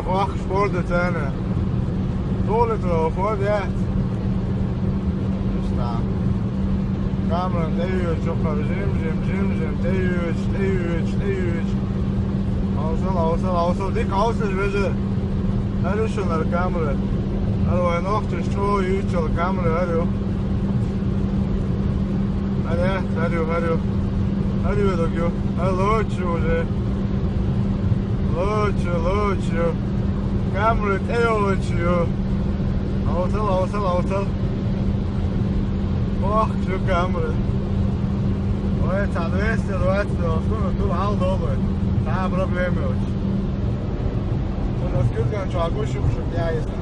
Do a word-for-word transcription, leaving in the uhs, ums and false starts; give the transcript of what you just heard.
Хохкаш Форд ю царна. Тугъалийтар Форд яц. Иштта. Камера тӀеюьйцу, чухара жим, жим, жим, жим, тӀеюьйцу, тӀеюьйцу, тӀеюьйцу. Хьовсал, хьовсал, хьовсал, дика хьовсал, вежарий. ХӀара ю шуна хӀара камера. ХӀара вай нохчаша чӀогӀа юьйцу йола камера, хӀара ю. ХӀара, хӀара ю, хӀара ю. ХӀара ю, дог ю. ХӀара лоцу уже. Лоцу, лоцу. Камера тӀейолчу ю. Хьовсал, хьовсал, хьовсал. Ох, ю камера. Вай, цхьа двести двадцать, хӀуна тур хьал долу. Цхьа а проблема йоцуш. Шуна оцу куьзган чохь гуш ю, шу тӀаьхьа